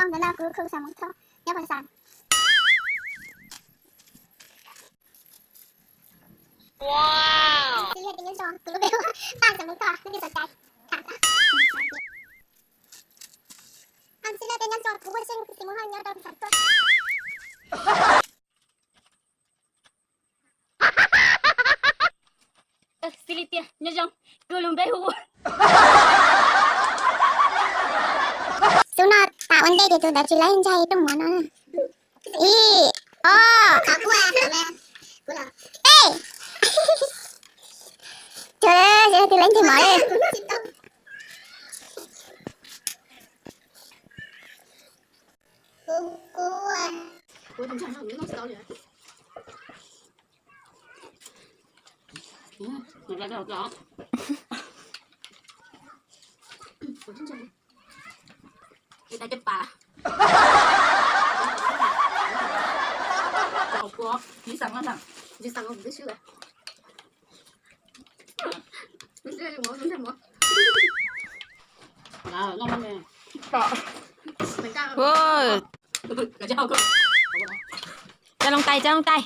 Ntawm no kuv khu xav mus thoj nyob pag xav. Xws li tias nyob zoo, kuv lub npe hu Paj Xeem Muas Thoj, nej txhob cais. Xws li tias nyob zoo, kuv Huaj Xeeb, kuv Xeem Muas Thoj nyob rau Xeem Tuaj. Xws li tias nyob zoo, kuv lub npe hu. Xub no tas ua ntej ces tus ntawd tsis laib ntsaig rooj mov no. Ib, ob, peb. Tus laib ntsaig mov. Tsa loo tais, tsa loo tais.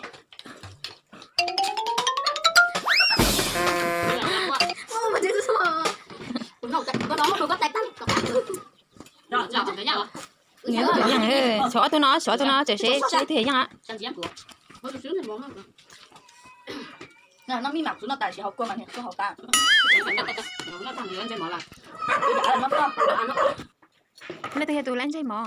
Tshuav ob tug no, tshuav ob tug no, tsam seb seb twg yog yeej. Leej twg yog tus laib ntsaig mov?